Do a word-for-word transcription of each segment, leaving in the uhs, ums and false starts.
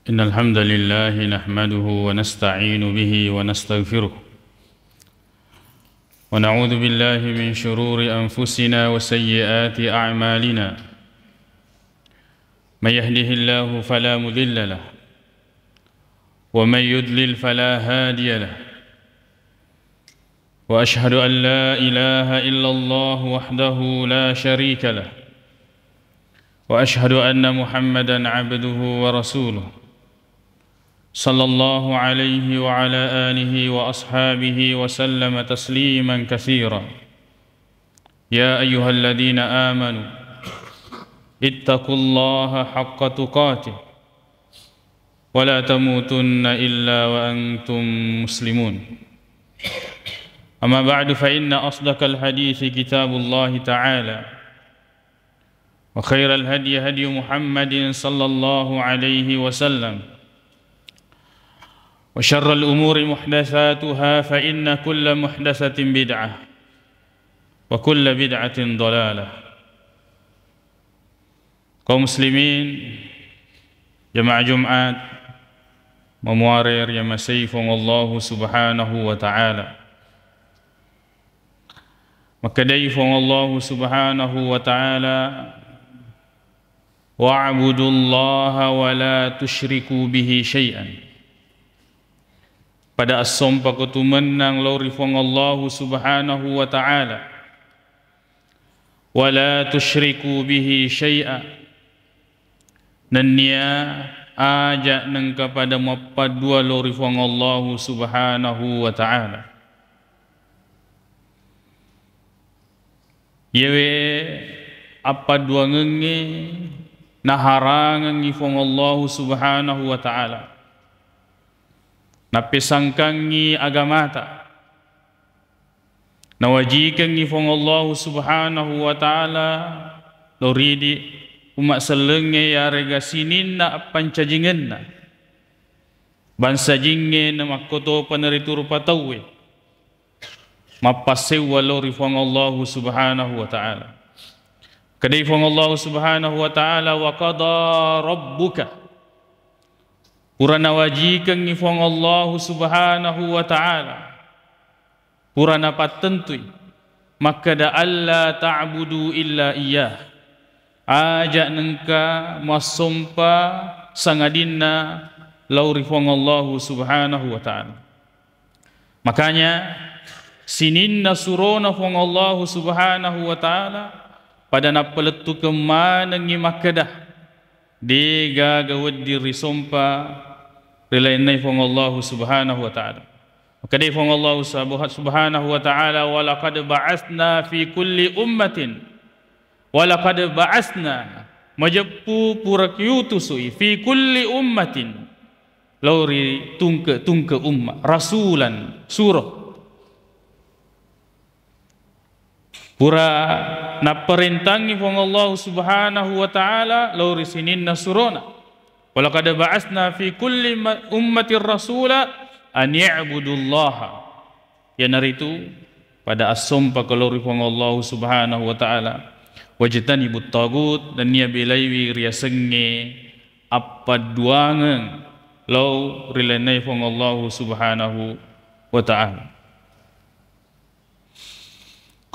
إن الحمد لله نحمده ونستعين به ونستغفره، ونعوذ بالله من شرور أنفسنا وسيئات أعمالنا. من يهده الله فلا مضل له، ومن يضلل فلا هادي له، وأشهد أن لا إله إلا الله وحده لا شريك له، وأشهد أن محمدا عبده ورسوله، صلى الله عليه وعلى آله وأصحابه وسلم تسليما كثيرا. يا أيها الذين آمنوا اتقوا الله حق تقاته ولا تموتن إلا وأنتم مسلمون. أما بعد، فإن أصدق الحديث كتاب الله تعالى، وخير الهدي هدي محمد صلى الله عليه وسلم، وشر الأمور محدثاتها، فإن كل محدثة بدعة، وكل بدعة ضلالة. Kaum muslimin, jamaah Jumat, mamuare riamasei Fuang Allahu Subhanahu wa Ta'ala. Makkedai Fuang Allahu Subhanahu wa Ta'ala, "Wa'budullaha wa la tusyriku bihi syai'an." Pada assompako tumennang lao ri Fuang Allahu Subhanahu wa Ta'ala. "Wa la tusyriku bihi syai'a." Nennia aja nengka pada mappaddua lao ri Fuang Allahu Subhanahu wa Ta'ala. Iyawe appadduangengnge naharangengngi Fuang Allahu Subhanahu wa Ta'ala. Nappesangkangngi agamata. Nawajikengngi Fuang Allahu Subhanahu wa Ta'ala lao ridi umma sellengnge yarega sininna appancajingenna. Bangsajingnge namakkotopa naritu rupa tauwe. Mappassewwa lao ri Fuang Allahu Subhanahu wa Ta'ala. Kedai Fuang Allahu Subhanahu wa Ta'ala, "Wa qada rabbuka." Pura nawajikengngi Fuang Allahu Subhanahu wa Ta'ala. Pura napattentui. Makkeda, "Alla ta'budu illa iyyah." Aja nengka massompa sangadinna lao ri Fuang Allahu Subhanahu wa Ta'ala. Makanya, sininna surona Fuang Allahu Subhanahu wa Ta'ala pada nappalettukeng manengngi makkeda, de gaga wedding risompa ri lainna Fuang Allahu Subhanahu wa Ta'ala. Makkedai Fuang Allahu Subha-, Subhanahu wa Ta'ala, "Wa laqad ba'atsna fi kulli ummatin." "Wa laqad ba'atsna," majeppu pura kiutusui, "fi kulli ummatin," lao ri tungke-tungke umma, "rasulan," suro. Pura napparentangngi Fuang Allahu Subhanahu wa Ta'ala lao ri sininna surona. "Wa laqad ba'atsna fi kulli ma-, ummatin rasula an i'budullaha." Iyanaritu pada assompako lao ri Fuang Allahu Subhanahu wa Ta'ala, "Wajtanibut tagut," nennia belaiwi riasengnge appadduangeng lao ri lainna Fuang Allahu Subhanahu wa Ta'ala.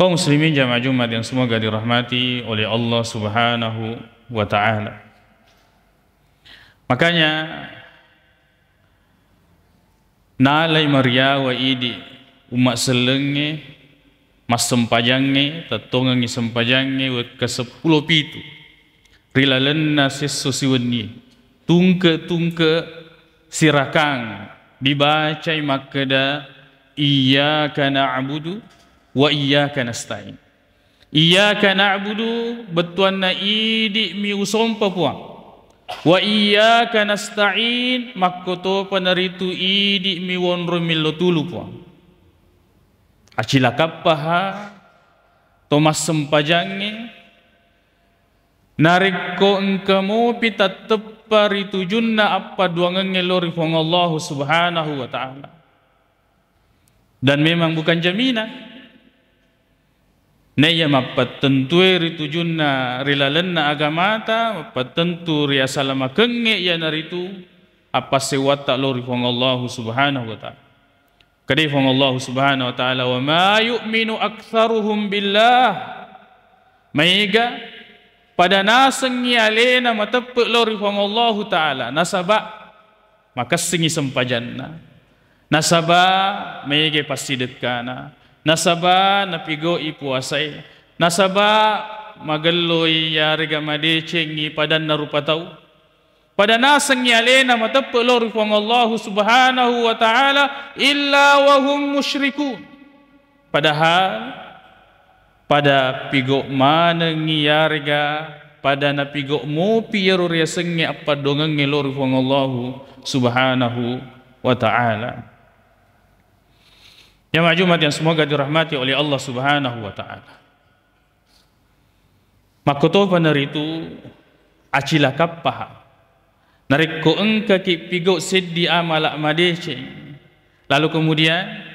Kaum muslimin jamaah Jumat yang semoga dirahmati oleh Allah Subhanahu wa Ta'ala. Makanya, nalai mariawa idi umma sellengnge, massempajangnge, tettongengngi sempajangnge wekka seppulo pitu ri lalenna sesso siwenni. Tungke-tungke sirakang dibacai makkeda, "Iyyaka na'budu wa iyyaka nasta'in." "Iyyaka na'budu," bettuanna idi'mi usompa Puang. "Wa iyyaka nasta'in," makkotopa naritu idi'mi wonrong millo tulu Puang. Acilakappaha to massempajangnge, narekko engka mopi tatteppa ri tujunna appaduangengnge lao ri Puang Allahu Subhanahu wa Ta'ala. Dan memang bukan jaminan. Naiya mappattentue ri tujunna ri lalenna agamata, mappattentu ri asalamakengnge, iyanaritu appassewwatta lao ri Puang Allahu Subhanahu wa Ta'ala. Kedai Puang Allahu Subhanahu wa Ta'ala, "Wa ma yu'minu aktsaruhum billah." Maega pada nasengngi alena mateppe lao ri Puang Allahu Ta'ala, nasaba makessingngi sempajanna, nasaba maega passidekkana, nasaba napigau'i puasae, nasaba magelloi yarega madecengngi padanna rupa tau. Pada nasengngi alena mateppe lao ri Puang Allahu Subhanahu wa Ta'ala, illa wa hum musyrikun. Padahal pada pigau manengngi yarega pada napigau mopi iyaro riasengnge appaddoangengnge lao ri Puang Allahu Subhanahu wa Ta'ala. Jamaah Jumat yang semoga dirahmati oleh Allah Subhanahu wa Ta'ala. Makkotopa naritu acilakappaha. Narekko engkaki pigau seddi amala madeceng, lalu kemudian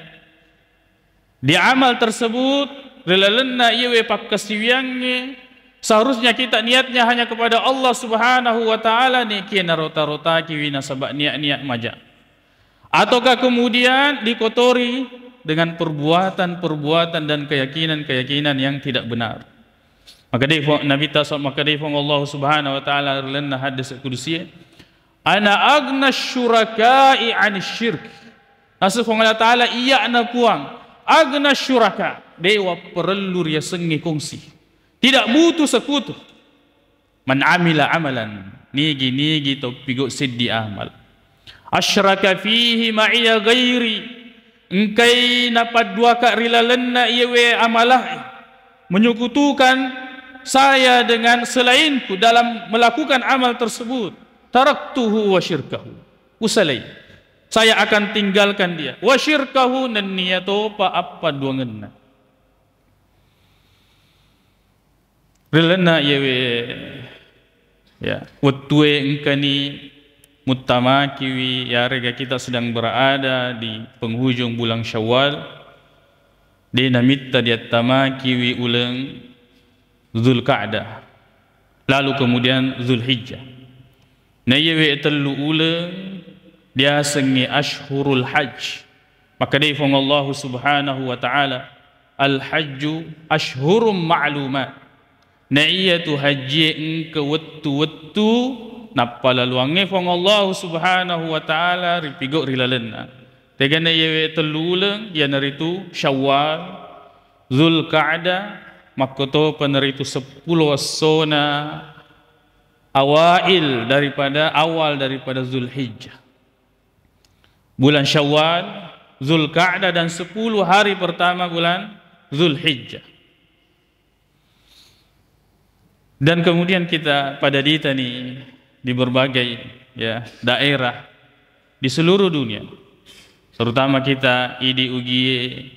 di amal tersebut, ri lalenna iyawe pakkasiwiangnge, seharusnya kita niatnya hanya kepada Allah Subhanahu wa Ta'ala, nekia narota-rotakiwi nasaba niat-niat maja. Ataukah kemudian dikotori dengan perbuatan-perbuatan dan keyakinan-keyakinan yang tidak benar. Maka dai Nabi ta, maka dai Allah Subhanahu wa Ta'ala ri lalenna hadis kudusi, "Ana agna syuraka'i an syirk." Naseng Puang Allah Ta'ala, iya'na Puang, agna syuraka, dewa perlu riasengnge kongsi. Tidak butuh sekutu. Man amila amalan, nigi-nigi to pigau seddi amal. Asyraka fihi ma'iya ghairi, engkai napadduaka ri lalenna iyawe amalae, menyekutukan saya dengan selainku dalam melakukan amal tersebut. Taraktuhu wa syirkahu. Usalai. Saya akan tinggalkan dia. Wa syirkahu nennia topa appaduangenna. Ri lalenna iyawe, ya, wettue engkani muttamakiwi, yarega kita sedang berada di penghujung bulan Syawal, de namitta diattamakiwi uleng Zulkaadah, lalu kemudian Zulhijjah. Na iyawe tellu uleng diasengnge ashhurul hajj. Makkedai Puang Allahu Subhanahu wa Ta'ala, "Al-hajju ashhurum ma'lumat." Na iyatu hajjie engka wettu-wettu nappalaluangnge Puang Allahu Subhanahu wa Ta'ala ripigau ri lalenna. Tegana iyawe tellu uleng, iyanaritu Syawal, Zulkaadah, makkotopa naritu seppulo essona awail daripada, awal daripada Zulhijjah. Bulan Syawal, Zulkaadah, dan sepuluh hari pertama bulan Zulhijjah. Dan kemudian kita pada dita nih di berbagai, ya, daerah di seluruh dunia, terutama kita idi ugie,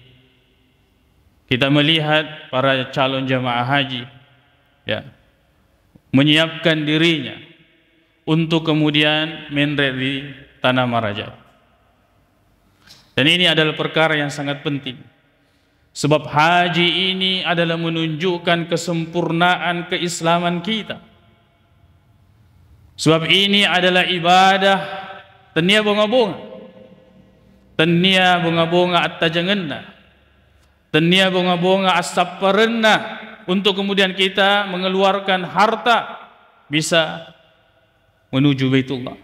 kita melihat para calon jamaah haji, ya, menyiapkan dirinya untuk kemudian menre di Tanah Maraja. Dan ini adalah perkara yang sangat penting. Sebab haji ini adalah menunjukkan kesempurnaan keislaman kita. Sebab ini adalah ibadah tennia bonga-bonga. Tennia bonga-bonga attajangenna. Tennia bonga-bonga assapparenna untuk kemudian kita mengeluarkan harta bisa menuju Baitullah.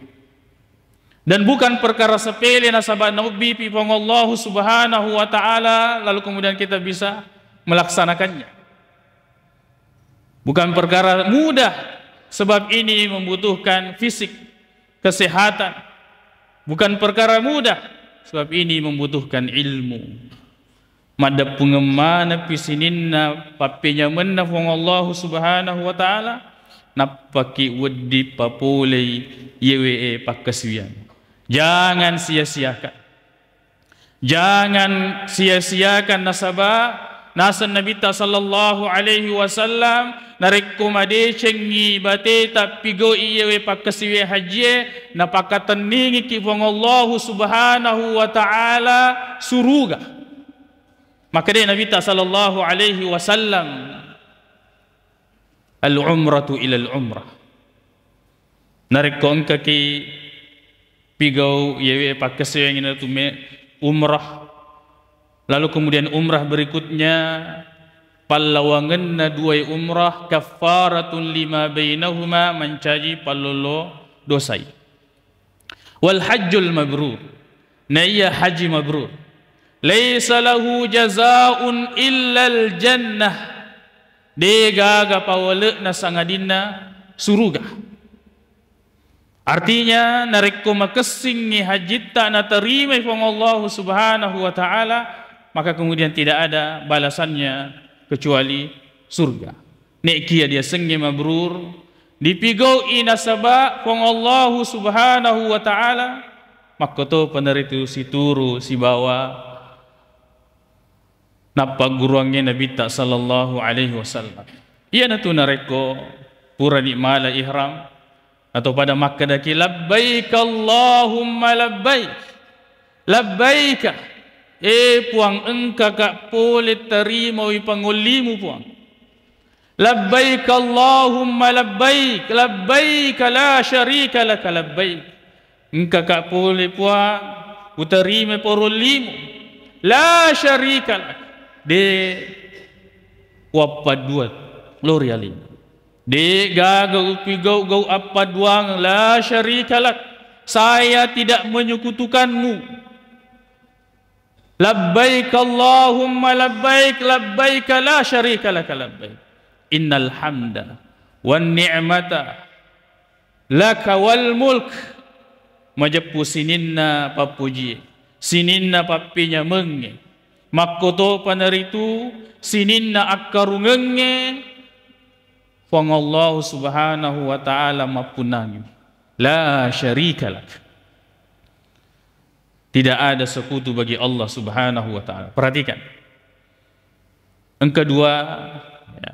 Dan bukan perkara sepele nasaba naubbipi Puang Allahu Subhanahu wa Ta'ala, lalu kemudian kita bisa melaksanakannya. Bukan perkara mudah, sebab ini membutuhkan fisik, kesehatan. Bukan perkara mudah, sebab ini membutuhkan ilmu. Maddeppungeng maneppi sininna pappenyamenna Puang Allahu Subhanahu wa Ta'ala, nappaki wedding papolei iyewe e pakkasiwiang. Jangan sia-siakan. Jangan sia-siakan nasaba naseng Nabitta sallallahu alaihi wasallam, narekko madecengngi bateta pigau'i iyewe pakkasiwiang hajjie, napakatenningiki Puang Allahu Subhanahu wa Ta'ala suruga. Makkedai Nabitta sallallahu alaihi wasallam, "Al-umratu ilal umrah." Narekko engkaki Pigau iyewe pakkasiwiang iyanatu me-, umrah. Lalu kemudian umrah berikutnya, pallawangenna duai umrah, kaffaratun lima bainahuma, mancaji pallolo dosai. Wal hajjul mabrur, na iya haji mabrur, laisa lahu jazaun illal jannah, de gaga pawale'na sangadinna suruga. Artinya, narekko makessingngi hajitta naterimai Puang Allahu Subhanahu wa Ta'ala, maka kemudian tidak ada balasannya kecuali surga. Nekia diasengnge mabrur, dipigau'i nasaba Puang Allahu Subhanahu wa Ta'ala, makkotopa naritu situru sibawa nappagguruangnge Nabitta sallallahu alaihi wasallam. Iyanatu narekko purani mala ihram atau pada makkedaki, "Labbaik Allahumma labbaik. Labbaika, eh Puang, engkaka pole tarimawi pangollimu, Puang. Labbaik Allahumma labbaik, labbaik la syarika laka labbaik." Engkaka pole, Puang, utarima porollimu. La syarika lak. De uappaddua lao ri alinna. De gaga upigau-gau appaduang, la syarika lak. Saya tidak menyekutukanmu. Labbaik Allahumma labbaik, labbaik la syarika laka labbaik. Innal hamda wan ni'mata laka wal mulk. Majeppu sininna pappojie, sininna pappenyamengnge, makkotopa naritu sininna akkarungengnge Puang Allahu Subhanahu wa Ta'ala mappunnangi. La syarika lak. Tidak ada sekutu bagi Allah Subhanahu wa Ta'ala. Perhatikan. Yang kedua, ya,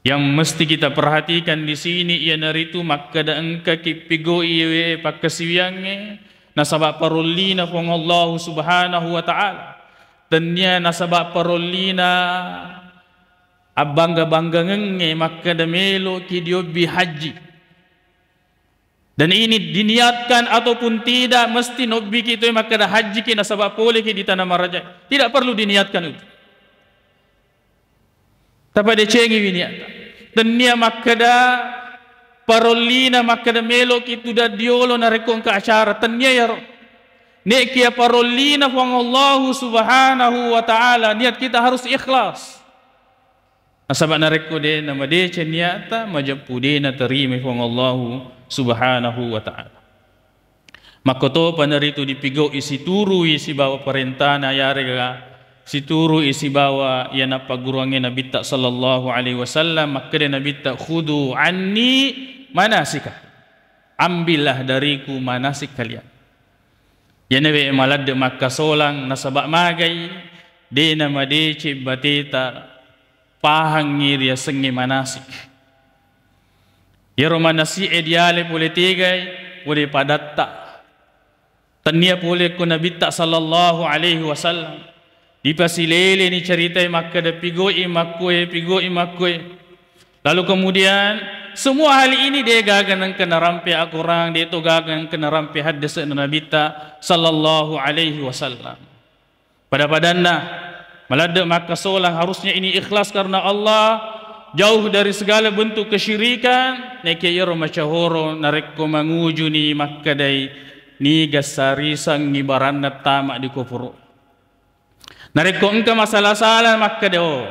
yang mesti kita perhatikan di sini iyanaritu makkeda engkaki pigau'i we pakkasiwiangnge nasaba parollina Puang Allahu Subhanahu wa Ta'ala. Tennia nasaba parollina abbangga-banggangengnge makkeda meloki diobbi haji. Dan ini diniatkan ataupun tidak, mesti nobbiki tu makkeda hajjiki nasaba poleki di tanah maraja. Tidak perlu diniatkan itu. Tapadecengiwi niatta. Tennia makkeda parollina makkeda meloki tudang diolo narekko engka acara. Tennia iyaro. Nekia parollina Puang Allahu Subhanahu wa Ta'ala, niat kita harus ikhlas. Nasaba narekko de namadeceng niatta, majeppu de naterima Puang Allahu Subhanahu wa Ta'ala. Makkotopa naritu dipigau'i siturui sibawa parentana, yarega siturui sibawa iya nappagguruangnge Nabitta sallallahu alaihi wasallam. Makkeda Nabitta, "Khudu anni manasika." Ambillah dariku manasik kalian. Iyanewe maladde makkasolang nasaba magai, de namadeceng bateta pahangngi riasengnge manasik. Iyaro manasi'e diale pole tegai, pole padatta. Tennia pole ko Nabitta sallallahu alaihi wasallam. Dipasileleni ceritai makkeda, "Pigau'i makkoe, pigau'i makkoe." Lalu kemudian semua hal ini de gaga nengka narampe Al-Quran, de to gaga nengka narampe haddese'na Nabitta sallallahu alaihi wasallam. Pada-padanna, maladde makkasolang, harusnya ini ikhlas karena Allah, jauh dari segala bentuk kesyirikan. Nekia iyaro macahoro narekko mangujuni makkedai, niga sarisangngi baranna tama di koporo. Narekko engka masala-sala makkeda, oh,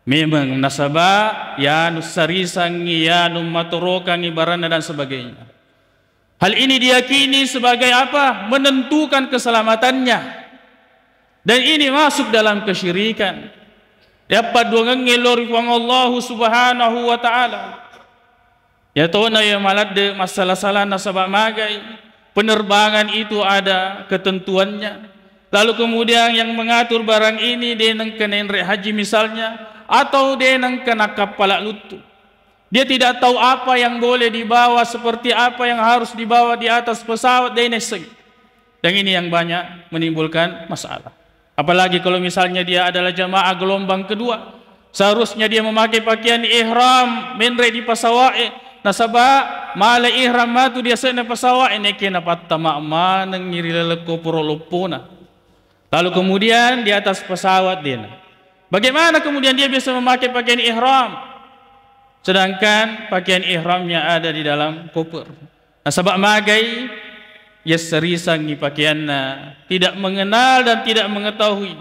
memang nasaba yanu sarisangngi, yanu matorokangngi baranna dan sebagainya. Hal ini diyakini sebagai apa? Menentukan keselamatannya. Dan ini masuk dalam kesyirikan. Yappadduangengnge lao ri Puang Allahu Subhanahu wa Ta'ala. Yatona iya maladde massala-sala nasaba magai, penerbangan itu ada ketentuannya. Lalu kemudian yang mengatur barang ini de nengka nenre haji misalnya, atau de nengka nakkappala luttu. Dia tidak tahu apa yang boleh dibawa, seperti apa yang harus dibawa di atas pesawat, de naisseng. Dan ini yang banyak menimbulkan masalah. Apalagi kalau misalnya dia adalah jamaah gelombang kedua, seharusnya dia memakai pakaian ihram, menre di pasawae, Nasaba mala ihram matu di ase'na pesawat, eneke napattama manengngi ri laleng koporo loppona. Lalu kemudian di atas pesawat dena. Bagaimana kemudian dia bisa memakai pakaian ihram? Sedangkan pakaian ihramnya ada di dalam koper. Nasaba magai, yasserisangngi pakaianna, tidak mengenal dan tidak mengetahui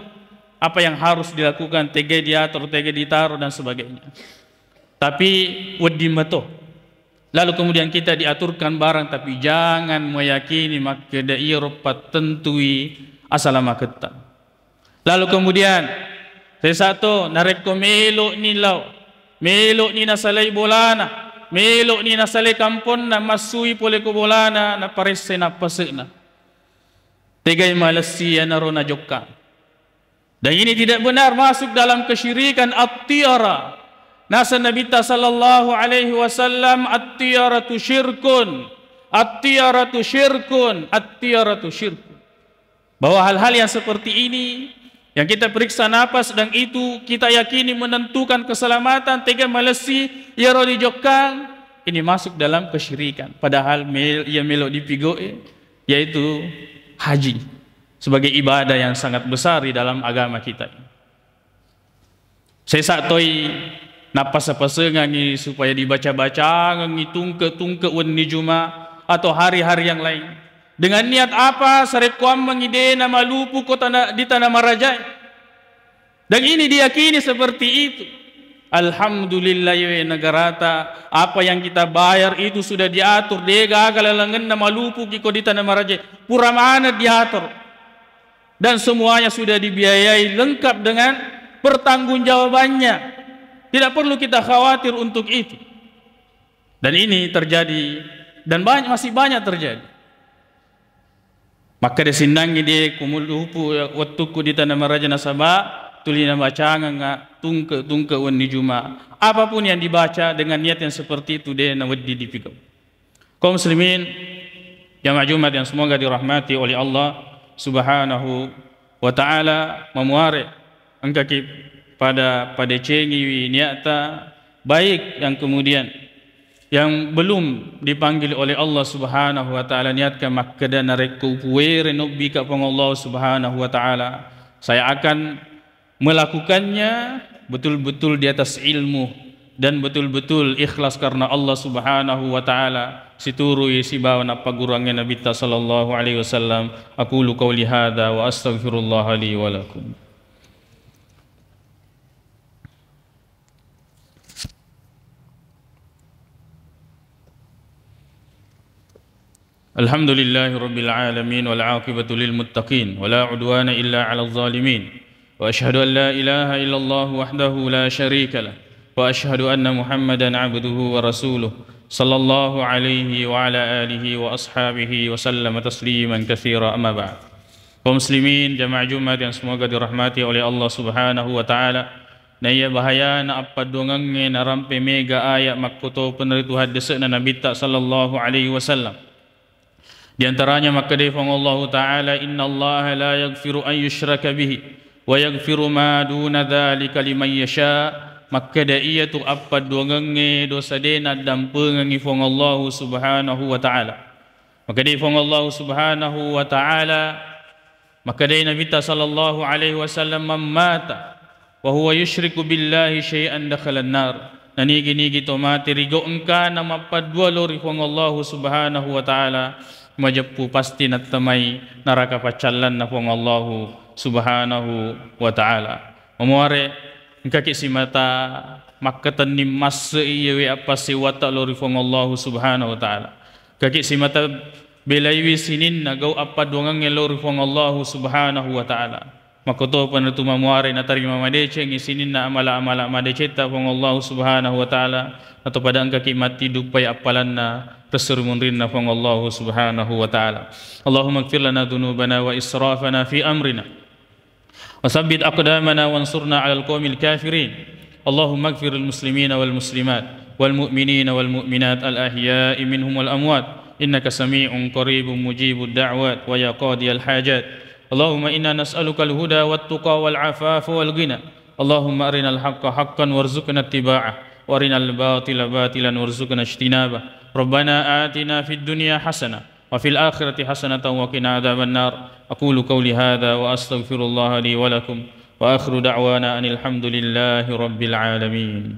apa yang harus dilakukan, tega diatur, tega ditaruh, dan sebagainya. Tapi wedding meto. Lalu kemudian kita diaturkan barang, tapi jangan meyakini makkeda iyaro pattentui asalamaketta. Lalu kemudian, sesa to, narekko melo'ni lao, melo'ni nasalai bolana, melo'ni nasalai kamponna, massui pole ko bolana, naparessai nappase'na. Tegai malessi iyanaro najokkang. Dan ini tidak benar, masuk dalam kesyirikan at-tiyara. Naseng Nabitta sallallahu alaihi wasallam, "At-tiyaratu syirkun, at-tiyaratu syirkun, at-tiyaratu syirkun." Bahwa hal-hal yang seperti ini, yang kita periksa napas dan itu kita yakini menentukan keselamatan, tega malessi iyaro dijokkang, ini masuk dalam kesyirikan. Padahal mel-, iya melo dipigoe, yaitu haji, sebagai ibadah yang sangat besar di dalam agama kita ini. Sesa toi nappasa-pasengangi supaya dibaca-bacangengi tungke-tungke wenni Juma atau hari-hari yang lain. Dengan niat apa? Sarekkoammengi de namalupu ko tana-, di Tanah Marajae. Dan ini diyakini seperti itu. Alhamdulillah, yewe negarata, apa yang kita bayar itu sudah diatur, de gaga lalengenna malupuki ko di Tanah Marajae. Pura maneng diatur. Dan semuanya sudah dibiayai lengkap dengan pertanggungjawabannya. Tidak perlu kita khawatir untuk itu. Dan ini terjadi dan banyak, masih banyak terjadi. Makkeda sinnangngi de kumulupu wettukku di Tanah Maraja nasaba tuli nabacangengnga tungke-tungke wenni Juma. Apapun yang dibaca dengan niat yang seperti itu, de nawedding dipigau. Kaum muslimin, jamaah Jumat yang semoga dirahmati oleh Allah Subhanahu wa Ta'ala, mamuare engkaki pada padecengiwi niatta baik yang kemudian yang belum dipanggil oleh Allah Subhanahu wa Ta'ala, niatka makkeda, narekko upuwere nobbika Puang Allah Subhanahu wa Ta'ala, saya akan melakukannya betul-betul di atas ilmu dan betul-betul ikhlas karena Allah Subhanahu wa Ta'ala, siturui sibawa nappagguruangnge Nabitta sallallahu alaihi wasallam. Aqulu qauli hadza wa astaghfirullah li wa lakum. الحمد لله رب العالمين، والعاقبة للمتقين، ولا عدوان إلا على الظالمين، وأشهد أن لا إله إلا الله وحده لا شريك له، وأشهد أن محمدا عبده ورسوله، صلى الله عليه وعلى آله وأصحابه وسلم تسليما كثيرا، أما بعد. Kaum muslimin, jamaah Jumat yang semoga dirahmati oleh Allah Subhanahu wa Ta'ala, naiya bahayana appadduangengnge narampe mega ayat makkutopenna ritu haddese'na Nabitta sallallahu alaihi wasallam. Di antaranya makkedai Puang Allahu Ta'ala, "Innallaha la yaghfiru an yushraka bihi wa yaghfiru ma duna dzalika liman yasha." Makkeda iyatu appadduangengnge dosa de naddampengengngi Puang Allahu Subhanahu wa Ta'ala. Makkedai Puang Allahu Subhanahu wa Ta'ala, makkedai Nabitta sallallahu alaihi wasallam, "Man mata wa huwa yusyriku billahi syai'an dakhalan nar." Nanigi-nigi to mate rigau engkana mappaddua lao ri Puang Allahu Subhanahu wa Ta'ala, majeppu pasti nattamai naraka paccallanna Puang Allahu Subhanahu wa Ta'ala. Mamuare engkaki simata makkatenning masse iyewe appassewwatta lao ri Puang Allahu Subhanahu wa Ta'ala. Engkaki simata belaiwi sininna gau appadduangengnge lao ri Puang Allahu Subhanahu wa Ta'ala. Makkotopa natu mamuare natarima madecengngi sininna amala-amala madecetta Puang Allahu Subhanahu wa Ta'ala, atau pada engkaki matti duppai appalanna ri esso ri munrinna Puang Allahu Subhanahu wa Ta'ala. Allahumma ighfir lana dzunubana wa israfana fi amrina. وثبت أقدامنا وانصرنا على القوم الكافرين. اللهم اغفر للمسلمين والمسلمات والمؤمنين والمؤمنات الأحياء منهم والأموات إنك سميع قريب مجيب الدعوات ويا قاضي الحاجات. اللهم إنا نسألك الهدى والتقى والعفاف والغنى. اللهم أرنا الحق حقا وارزقنا اتباعه وأرنا الباطل باطلا وارزقنا اجتنابه. ربنا آتنا في الدنيا حسنة وفي الآخرة حسنة وقنا عذاب النار. أقول قولي هذا وأستغفر الله لي ولكم، وآخر دعوانا أن الحمد لله رب العالمين.